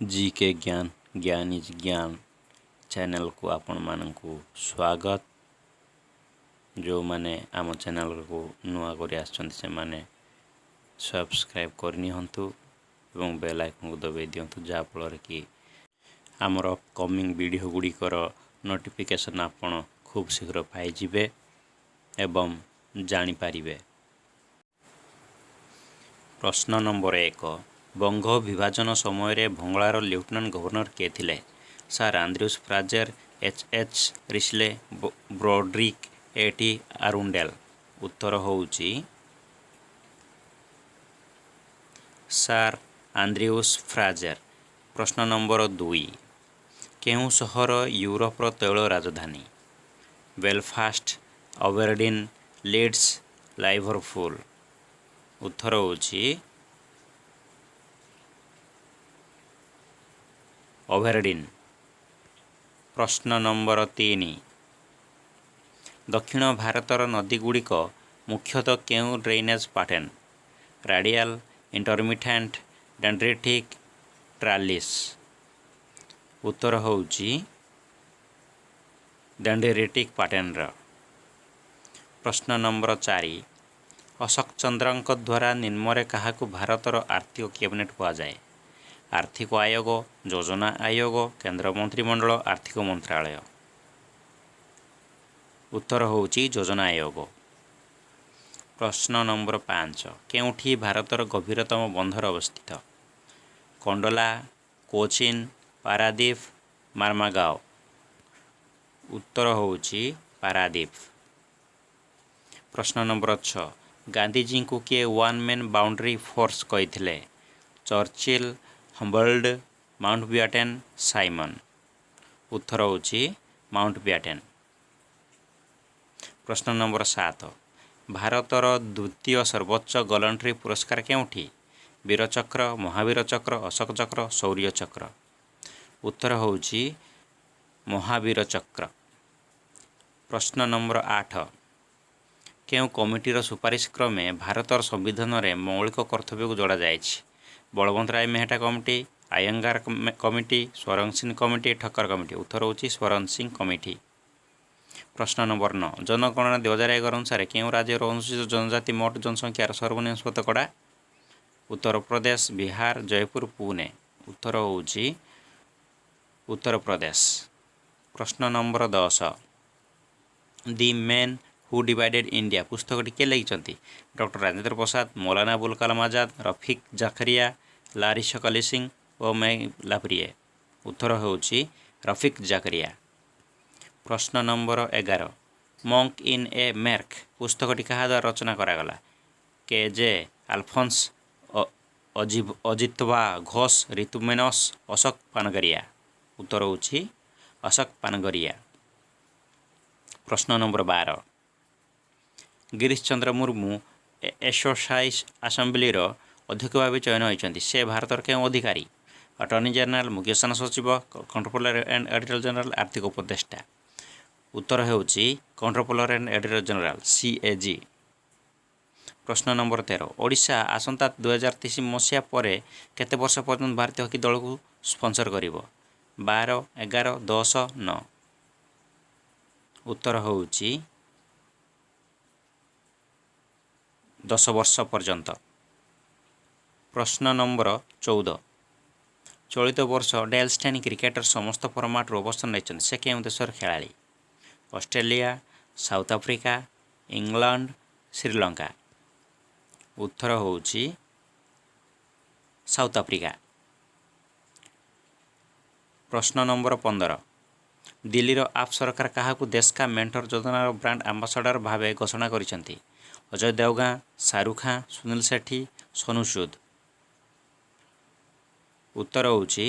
G K ଜ୍ଞାନ, ଜ୍ଞାନ is ଜ୍ଞାନ ଚ୍ୟାନେଲକୁ ଆପଣମାନଙ୍କୁ ସ୍ୱାଗତ। ଯେଉଁମାନେ ଆମ ଚ୍ୟାନେଲକୁ ନୂଆ କରି ଆସିଛନ୍ତି, ସେମାନେ ସବସ୍କ୍ରାଇବ୍ କରିନିଅନ୍ତୁ ଏବଂ ବେଲ୍ ଆଇକନ୍କୁ ଦବାଇ ଦିଅନ୍ତୁ, ଯାହାଫଳରେ କି ଆମର ଅପକମିଂ ଭିଡ଼ିଓ ଗୁଡ଼ିକର ନୋଟିଫିକେସନ୍ ଆପଣ ଖୁବ୍ ଶୀଘ୍ର ପାଇଯିବେ ଏବଂ ଜାଣିପାରିବେ। ପ୍ରଶ୍ନ ନମ୍ବର 1, ବଙ୍ଗ ବିଭାଜନ ସମୟରେ ବଙ୍ଗଳାର ଲେଫ୍ଟନାଣ୍ଟ ଗଭର୍ଣ୍ଣର କିଏ ଥିଲେ? ସାର୍ ଆନ୍ଦ୍ରିଉସ୍ ଫ୍ରାଜେର, ଏଚ୍ ଏଚ୍ ରିସଲେ ବ୍ରୋଡ୍ରିକ୍, ଏ ଟି ଆରୁଣ୍ଡେଲ। ଉତ୍ତର ହେଉଛି ସାର୍ ଆନ୍ଦ୍ରିଉସ୍ ଫ୍ରାଜେର। ପ୍ରଶ୍ନ ନମ୍ବର 2, କେଉଁ ସହର ୟୁରୋପର ତୈଳ ରାଜଧାନୀ? Belfast, Aberdeen, Leeds, Liverpool. ଉତ୍ତର ହେଉଛି ଅବେରଡିନ୍। ପ୍ରଶ୍ନ ନମ୍ବର 3, ଦକ୍ଷିଣ ଭାରତର ନଦୀଗୁଡ଼ିକ ମୁଖ୍ୟତଃ କେଉଁ drainage pattern? Radial, intermittent, dendritic, trellis. ଉତ୍ତର ହେଉଛି ଡେଣ୍ଡ୍ରିଟିକ୍ ପାଟର୍ନର। ପ୍ରଶ୍ନ ନମ୍ବର 4, ଅଶୋକ ଚନ୍ଦ୍ରଙ୍କ ଦ୍ୱାରା ନିମ୍ନରେ କାହାକୁ ଭାରତର ଆର୍ଥିକ କ୍ୟାବିନେଟ୍ କୁହାଯାଏ? ଆର୍ଥିକ ଆୟୋଗ, ଯୋଜନା ଆୟୋଗ, କେନ୍ଦ୍ର ମନ୍ତ୍ରିମଣ୍ଡଳ, ଆର୍ଥିକ ମନ୍ତ୍ରାଳୟ। ଉତ୍ତର ହେଉଛି ଯୋଜନା ଆୟୋଗ। ପ୍ରଶ୍ନ ନମ୍ବର 5, କେଉଁଠି ଭାରତର ଗଭୀରତମ ବନ୍ଦର ଅବସ୍ଥିତ? କଣ୍ଡଲା, କୋଚିନ୍, ପାରାଦୀପ, ମାର୍ମାଗାଓ। ଉତ୍ତର ହେଉଛି ପାରାଦୀପ। ପ୍ରଶ୍ନ ନମ୍ବର 6, ଗାନ୍ଧିଜୀଙ୍କୁ କିଏ ୱାନ୍ ମ୍ୟାନ୍ ବାଉଣ୍ଡ୍ରି ଫୋର୍ସ କହିଥିଲେ? Churchill, Humboldt, Mountbatten, Simon. ଉତ୍ତର ହେଉଛି ମାଉଣ୍ଟ ବ୍ୟାଟେନ୍। ପ୍ରଶ୍ନ ନମ୍ବର 7, ଭାରତର ଦ୍ୱିତୀୟ ସର୍ବୋଚ୍ଚ ଗଲଣ୍ଟ୍ରି ପୁରସ୍କାର କେଉଁଠି? ବୀରଚକ୍ର, ମହାବୀର ଚକ୍ର, ଅଶୋକ ଚକ୍ର, ଶୌର୍ଯ୍ୟ ଚକ୍ର। ଉତ୍ତର ହେଉଛି ମହାବୀର ଚକ୍ର। ପ୍ରଶ୍ନ ନମ୍ବର 8, କେଉଁ କମିଟିର ସୁପାରିଶ କ୍ରମେ ଭାରତର ସମ୍ବିଧାନରେ ମୌଳିକ କର୍ତ୍ତବ୍ୟକୁ ଯୋଡ଼ାଯାଇଛି? Balwant Rai Mehta committee, Iyengar committee, Swaran Singh committee, Thakkar committee. ଉତ୍ତର ହେଉଛି ସ୍ୱରଣ ସିଂ କମିଟି। ପ୍ରଶ୍ନ ନମ୍ବର 9, ଜନଗଣନା 2011 ଅନୁସାରେ କେଉଁ ରାଜ୍ୟର ଅନୁସୂଚିତ ଜନଜାତି ମୋଟ ଜନସଂଖ୍ୟାର ସର୍ବନିମ୍ନ ଶତକଡ଼ା? ଉତ୍ତରପ୍ରଦେଶ, ବିହାର, ଜୟପୁର, ପୁନେ। ଉତ୍ତର ହେଉଛି ଉତ୍ତରପ୍ରଦେଶ। ପ୍ରଶ୍ନ number 10, The Man Who Divided India ପୁସ୍ତକଟି କିଏ ଲେଖିଛନ୍ତି? ଡକ୍ଟର ରାଜେନ୍ଦ୍ର ପ୍ରସାଦ, ମୌଲାନା ଅବୁଲ କାଲାମ ଆଜାଦ, ରଫିକ ଜାକରିଆ, ଲାରି ସକଲି ସିଂ ଓ ମେ ଲାପ୍ରିଏ। ଉତ୍ତର ହେଉଛି ରଫିକ ଜାକରିଆ। ପ୍ରଶ୍ନ ନମ୍ବର 11, ମଙ୍କ ଇନ୍ ଏ ମେର୍କ ପୁସ୍ତକଟି କାହା ଦ୍ୱାରା ରଚନା କରାଗଲା? କେ ଜେ ଆଲଫନ୍ସ, ଅଜିତଭା ଘୋଷ, ରିତୁ ମେନସ, ଅଶୋକ ପାନଗରିଆ। ଉତ୍ତର ହେଉଛି ଅଶୋକ ପାନଗରିଆ। ପ୍ରଶ୍ନ ନମ୍ବର 12, ଗିରିଶ ଚନ୍ଦ୍ର ମୁର୍ମୁ ଏସୋସାଇସ୍ ଆସେମ୍ବଲିର ଅଧ୍ୟକ୍ଷ ଭାବେ ଚୟନ ହୋଇଛନ୍ତି। ସେ ଭାରତର କେଉଁ ଅଧିକାରୀ? ଆଟର୍ଣ୍ଣି ଜେନେରାଲ, ମୁଖ୍ୟ ଶାସନ ସଚିବ, କଣ୍ଟ୍ରୋଲର ଆଣ୍ଡ ଅଡ଼ିଟର ଜେନେରାଲ, ଆର୍ଥିକ ଉପଦେଷ୍ଟା। ଉତ୍ତର ହେଉଛି Comptroller and Auditor General, CAG। ପ୍ରଶ୍ନ ନମ୍ବର 13, ଓଡ଼ିଶା ଆସନ୍ତା 2030 ମସିହା ପରେ କେତେ ବର୍ଷ ପର୍ଯ୍ୟନ୍ତ ଭାରତୀୟ ହକି ଦଳକୁ ସ୍ପନ୍ସର କରିବ? 12, 11, 10, 9। ଉତ୍ତର ହେଉଛି 10 ବର୍ଷ ପର୍ଯ୍ୟନ୍ତ। ପ୍ରଶ୍ନ ନମ୍ବର 14, ଚଳିତ ବର୍ଷ ଡେଲ୍ ଷ୍ଟେନ୍ କ୍ରିକେଟର ସମସ୍ତ ଫର୍ମାଟରୁ ଅବସର ନେଇଛନ୍ତି। ସେ କେଉଁ ଦେଶର ଖେଳାଳି? Australia, south Africa, England, Sri Lanka. ଉତ୍ତର ହେଉଛି ସାଉଥ ଆଫ୍ରିକା। ପ୍ରଶ୍ନ ନମ୍ବର 15, ଦିଲ୍ଲୀର ଆପ୍ ସରକାର କାହାକୁ ଦେଶ କା ମେଣ୍ଟର ଯୋଜନାର ବ୍ରାଣ୍ଡ ଆମ୍ବାସଡ଼ର ଭାବେ ଘୋଷଣା କରିଛନ୍ତି? ଅଜୟ ଦେଓଗାଁ, ଶାହରୁଖ ଖାଁ, ସୁନୀଲ ସେଠୀ, ସୋନୁ ସୁଦ। ଉତ୍ତର ହେଉଛି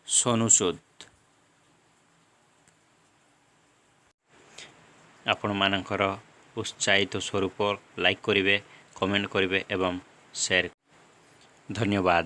ସୋନୁ ସୁଦ। ଆପଣମାନଙ୍କର ଉତ୍ସାହିତ ସ୍ୱରୂପ ଲାଇକ୍ କରିବେ, କମେଣ୍ଟ କରିବେ ଏବଂ ସେୟାର। ଧନ୍ୟବାଦ।